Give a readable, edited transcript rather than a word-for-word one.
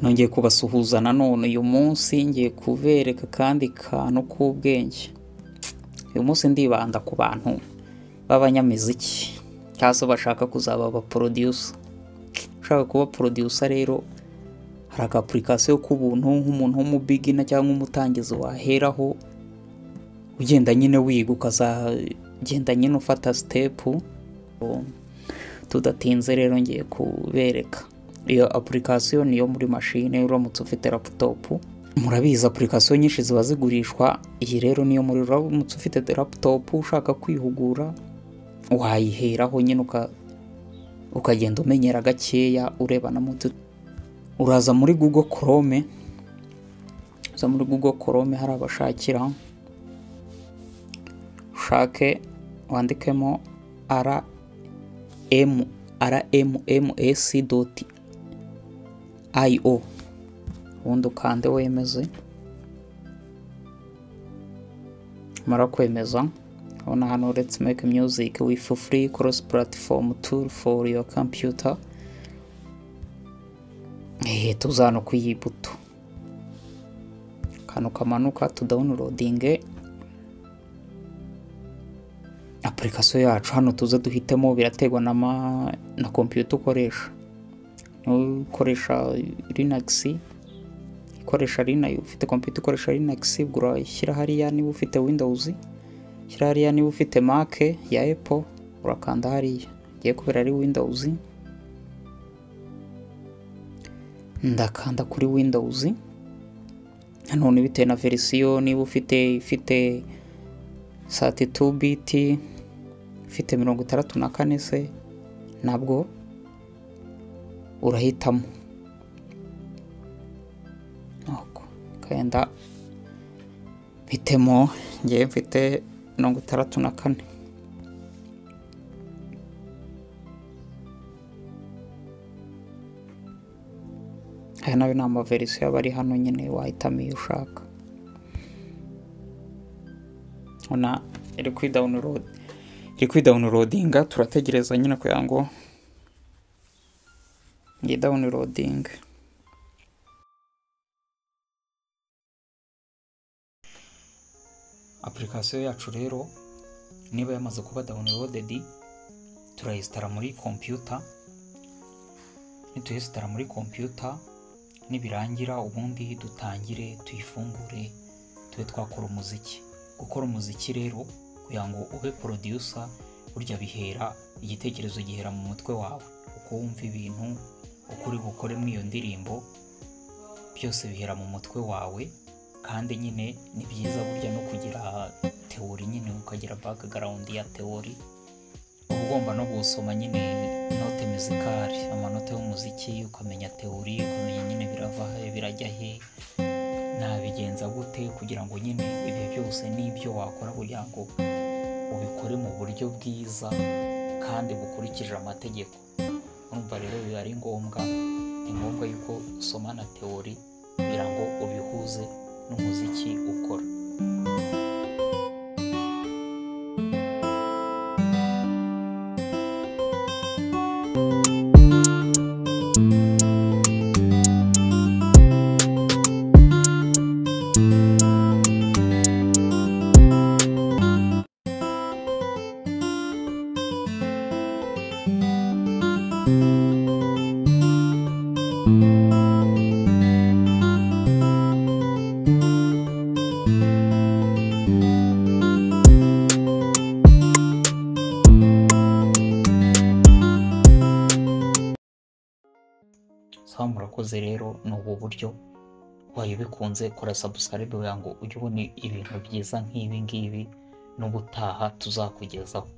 Nongeye kubasuhuza nanone uyu munsi ngiye kubereka akandi kantu k'ubwenge. Uyu munsi ndibanda ku bantu b'abanyamiziki cyangwa se bashaka kuzaba aba producer. Ushaka kuba producer rero hari aka application k'ubuntu nk'umuntu w'umubigina cyangwa umutangizi waheraho ugenda nyine wiga ukazagenda nyine ufata step. Tudatinze rero ngiye kubereka iyo application niyo muri machine uramutse ufite laptop. Murabizi application nyinshi ziba zigurishwa, iyi rero niyo muri uramutse ufite laptop ushaka kwihugura wayiheraho nyine ukagenda umenyera gakeya ureba na mutu. Uraza muri Google Chrome, uza muri Google Chrome hari abashakira, ushake wandikemo rmms.io ubundi ukande wemeze. Mara kwemeza ubona hano let's make music with free cross platform tool for your computer. Tuza hano kuyibuto kano kamanuka tu downloading application yacu. Hano tuze duhitemo, biraterwa na computer ukoresha. Ukoresha Linux, ikoresha Linux, ufite computer ikoresha Linux urashyira hariya, niba ufite Windows shyira hariya, niba ufite Mac ya Apple urakanda hariya. Ngiye kubera ari Windows ndakanda kuri Windows. Nanone bitewe na verisiyo, niba ufite ifite 32 bit, ifite 64 se nabwo urahitamo. Nuko kenda bitemo ngiye mfite 64. Aya nayo ni amaverisiyo aba ari hano nyine wahitamo iyo ushaka. Ona iri kuri download, iri kuri downloadinga, turategereza nyine kugira ngo ngi downloading. Application yacu rero niba yamaze kuba downloaded turayistara muri computer. Nituyistara muri computer nibirangira ubundi dutangire tuyifungure tube twakora umuziki. Gukora umuziki rero kugira ngo ube producer burya bihera, igitekerezo gihera mu mutwe wawe, uko wumva ibintu, uko uri bukore muri iyo ndirimbo, byose bihera mu mutwe wawe. Kandi nyine ni byiza burya no kugira theory nyine, ukagira background ya theory. Uba ugomba no gusoma nyine note musicale, amanota y'umuziki, ukamenya theory, ukamenya nyine birava he birajya he, nabigenza gute, kugira ngo nyine ibyo byose n'ibyo wakora kugira ngo ubikore mu buryo bwiza kandi bukurikije amategeko. Urumva rero biba ari ngombwa, ni ngombwa yuko usoma na theory kugira ngo ubihuze n'umuziki ukora. Murakoze rero, ni ubu buryo wayibikunze. Kora subscribe kugira ngo ujye ubona ibintu byiza nk'ibi ngibi n'ubutaha tuzakugezaho.